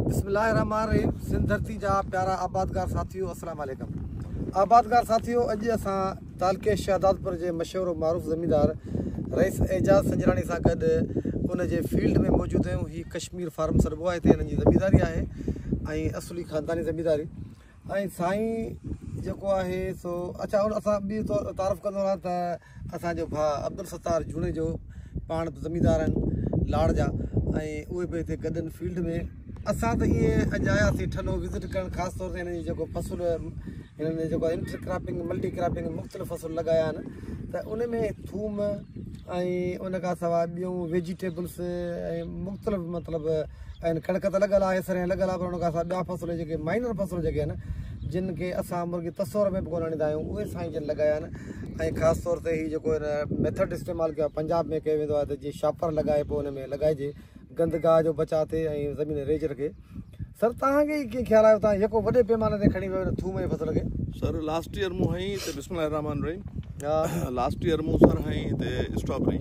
بسم الله الرحمٰن الرحيم سنڌ ڌرتي جا پيارا آبادگار ساٿيو السلام عليڪم آبادگار ساٿيو اڄ اسان تعلقي شهدادپور جي مشهور و معروف زميندار رئيس اعجاز سنجراڻي سان گڏ ان جي فيلڊ ۾ موجود آهيون هي ڪشمير فارم سڏبو آهي هتي هنن جي زمينداري آهي ۽ اصلي خانداني زمينداري ۽ سائين جيڪو آهي سو اڇا ان اسان ٻي تعارف ڪندو رهان ته اسان جو ڀاء عبدالستار جوڻيجو پاڻ به زميندار آهن لاڙ جا ۽ اهي به هتي گڏ آهن فيلڊ ۾ اسان ته ائين اڄ آياسين ٺلهو وزٽ ڪرڻ خاص طور تي هنن جي جيڪو فصل هنن جيڪو انٽر ڪراپنگ ملٽي ڪراپنگ مختلف فصل لڳايا آهن ته ان ۾ ٿوم ۽ ان کان سواء ٻيون ويجيٽيبلس ۽ مختلف مطلب آهن ڪڻڪ ته لڳل آهي سرهين لڳل آهي پر ان کان سواء ٻيا فصل جيڪي مائنر فصل جيڪي آهن جن کي اسان مرغي تصور ۾ به ڪونه آڻيندا آهيون اهي سائين جن لڳايا آهن ۽ خاص طور تي هي جيڪو هن ميٿڊ استعمال ڪيو آهي پنجاب ۾ ڪيو ويندو آهي ته جيئن شاپر لڳائي پوء ان ۾ لڳائجي گند گاهه جو بچاء ٿئي ۽ زمين ريج رکي سر توهان کي ڪيئن خيال آيو توهان يڪو وڏي پيماني تي کڻي ويو ٿوم جي فصل کي. سر لاسٽ ايئر مون هنئي هتي بسم الله الرحمن الرحيم لاسٽ ايئر مون سر هنئي هتي اسٽرابري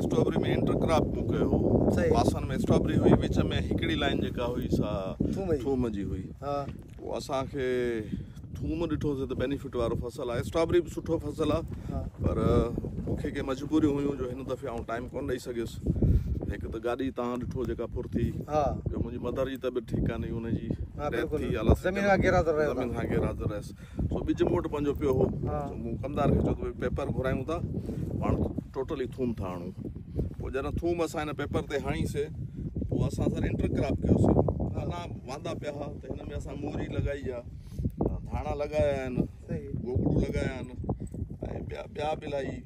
اسٽرابري ۾ انٽر ڪراپ مون ڪيو هو پاسن ۾ اسٽرابري هئي وچ ۾ هڪڙي لائن جيڪا هئي سا ٿوم جي هئي پوء اسان کي ٿوم ڏٺوسي ته بينيفٽ وارو فصل آهي اسٽرابري به سٺو فصل آهي پر مون کي ڪي مجبوريون هيون جو هن دفعي آئون ٽائيم ڪونه ڏئي سگهيس هڪ ته گاڏي تان ڏٺو جيڪا ڦر ٿي ٻيو منهنجي مدر جي طبيعت ٺيڪ ڪانه هئي ان جي ڊيٿ ٿي الله زمين کان غير حاضر رهيو زمين کان غير حاضر رهيس سو ٻج مون وٽ پنهنجو پيو هو سو مون ڪمدار کي چيو ته پيپر گهرايون ٿا پاڻ ٽوٽلي ٿوم ٿا هڻون پوء جڏهن ٿوم اسان هن پيپر تي هڻي سي پوء اسان سر انٽر ڪراپ ڪيوسي اڃا واندا پيا ها ته هن ۾ اسان موري لڳائي آ ڌاڻا لڳايا آهن گوگڙو لڳايا آهن ۽ ٻيا ٻيا به الاهي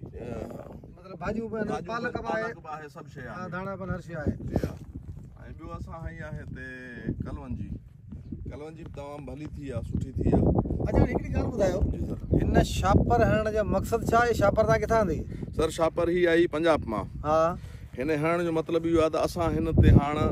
مطلب ڀاڄيون به آهن پالڪ به آهي پالڪ به آهي سڀ شيء آهي ڌاڻا به هر شيء آهي جي ها ۽ ٻيو اسان هنئي آهي هتي ڪلونجي ڪلونجي به تمام ڀلي ٿي آهي سٺي ٿي آهي اچا هڪڙي ڳالهه ٻڌايو جي سر هن شاپر هڻڻ جو مقصد ڇا آهي شاپر تان ڪٿان آندي سر شاپر هي آئي پنجاب مان ها هن هڻڻ جو مطلب اهو آهي ته اسان هن تي هاڻ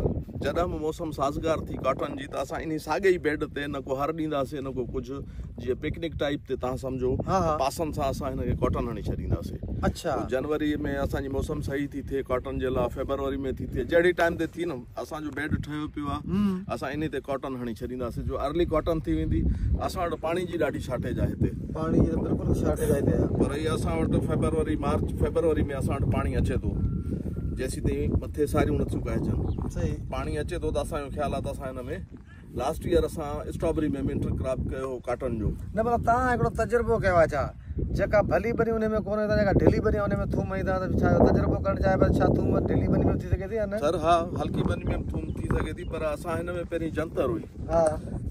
جڏهن به موسم سازگار ٿي ڪاٽن جي ته اسان انهي ساڳي ئي بيڊ تي نه ڪو هر ڏينداسين نه ڪو ڪجهه جيئن پڪنڪ ٽائيپ تي تهان سمجهو ته پاسن سان اسان هن کي ڪاٽن هڻي ڇڏينداسين اڇا پوء جنوري ۾ اسان جي موسم صحيح ٿي ٿئي ڪاٽن جي لاء فيبروري ۾ ٿي ٿئي جهڙي ٽائيم تي ٿي نه اسان جو بيڊ ٺهيو پيو آهي اسان انهي تي ڪاٽن هڻي ڇڏينداسين جو ارلي ڪاٽن ٿي ويندي اسان وٽ پاڻي جي ڏاڍي شارٽيج آهي هتي پاڻي جي ته بلڪل شارٽيج آهي هتي. پر هي اسان وٽ فيبروري مارچ فيبروري ۾ اسان وٽ پاڻي اچي ٿو جيسيتائين مٿي ساريون نٿيون ڪاهجن صحيح پاڻي اچي ٿو ته اسان جو خيال آهي ته اسان هن ۾ لاسٽ ايئر اسان اسٽرابري ۾ به انٽر ڪراپ ڪيو هو ڪاٽن جو. نه مطلب تهان هڪڙو تجربو ڪيو آهي ڇا جيڪا ڀلي ٻني انهي ۾ ڪونه ٿا جيڪا ڍلي ٻني آهي انهي ۾ ٿوم هنئي ٿا ته ڇا اهو تجربو ڪرڻ چاهي پيا ته ڇا ٿوم ڍلي ٻني ۾ به ٿي سگهي ٿي يا نه؟ سر ها هلڪي ٻني ۾ به ٿوم ٿي سگهي ٿي پر اسان هن ۾ پهرين جنتر هئي ها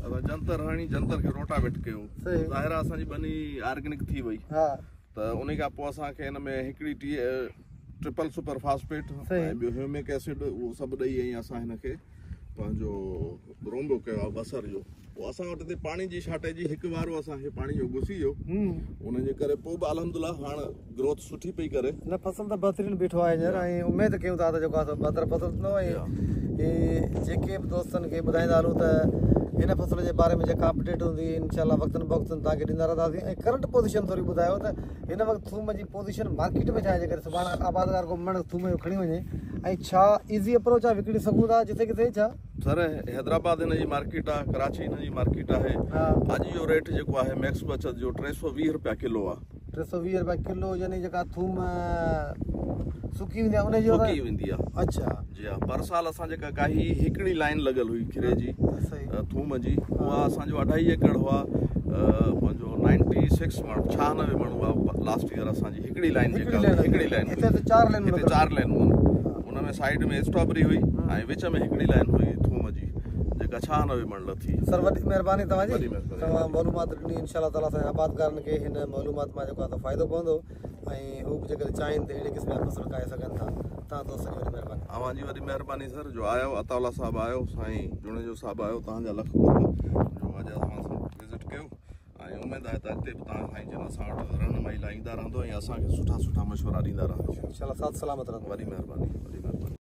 اسان جنتر هڻي جنتر کي روٽاويٽ ڪيو ظاهر آ اسان جي ٻني آرگينڪ ٿي وئي ته انهي کان پوء اسان کي ان ۾ هڪڙي ٽي ٽرپل سپر فاسفيٽ ۽ ٻيو هيومڪ ايسڊ اهو سڀ ڏئي ۽ اسان هن کي پنهنجو رونبو ڪيو آ بصر جو پوء اسان وٽ هتي پاڻي جي شارٽيج هڪ وارو اسان کي پاڻي جو گسي ويو ان جي ڪري پوء به الحمدلله هاڻ گروٿ سٺي پئي ڪري. نه فصل ته بهترين بيٺو آهي هينئر ۽ اميد ڪيون ٿا ته جيڪو آهي سو بهتر فصل ٿيندو ۽ هي جيڪي به دوستن کي ٻڌائيندا هلون ته هن فصل جي باري ۾ جيڪا اپڊيٽ هوندي انشاء الله وقتن بوقتن توهان کي ڏيندا رهنداسين ۽ ڪرنٽ پوزيشن ٿوري ٻڌايو ته هن وقت ٿوم جي پوزيشن مارڪيٽ ۾ ڇا آهي جيڪڏهن سڀاڻي آبادگار ڪو مڻ ٿوم جو کڻي وڃي ۽ ڇا ايزي اپروچ آهي وڪڻي سگهون ٿا جٿي ڪٿي ڇا. سر حيدرآباد هن جي مارڪيٽ آهي ڪراچي هن جي مارڪيٽ آهي اڄ جو ريٽ جيڪو آهي ميڪس بچت جو 320 رپيا ڪلو آهي. 320 رپيا ڪلو يعني جيڪا ٿوم سڪي ويندي آهي ان جي سڪي ويندي آهي اڇا جي ها پر سال اسان جيڪا ڪاهي هڪڙي لائن لڳل هئي کيري جي ٿوم جي اها اسان جو اڍائي ايڪڙ هئا پنهنجو 96 مڻ 96 مڻ هئا لاسٽ ايئر اسان جي هڪڙي لائن جيڪا هڪڙي لائن هتي ته چار لائنون هتي چار لائنون ان ۾ سائيڊ ۾ اسٽرابري هئي ۽ وچ ۾ هڪڙي لائن هئي ٿوم جي جيڪا 96 مڻ لٿي. سر وڏي مهرباني توهان جي توهان معلومات ڏني انشاء الله تعالي اسان جي آبادگارن کي هن معلومات مان جيڪو آهي فائدو پوندو ۽ هو به جيڪڏهن چاهين ته اهڙي قسم جا فصل ڪاهي سگهن ٿا توهان دوستن جي وڏي مهرباني. اوهان جي وڏي مهرباني سر جو آيو عطاء الله صاحب آيو سائين جوڻيجو صاحب آيو توهان جا لک قرب جو اڄ اسان سان وزٽ ڪيو ۽ اميد آهي ته اڳتي به توهان سائين جن اسان وٽ رهنمائي لاء ايندا رهندو ۽ اسان کي سٺا سٺا مشورا ڏيندا رهندو. انشاء الله ساٿ سلامت رهندو. وڏي مهرباني وڏي مهرباني.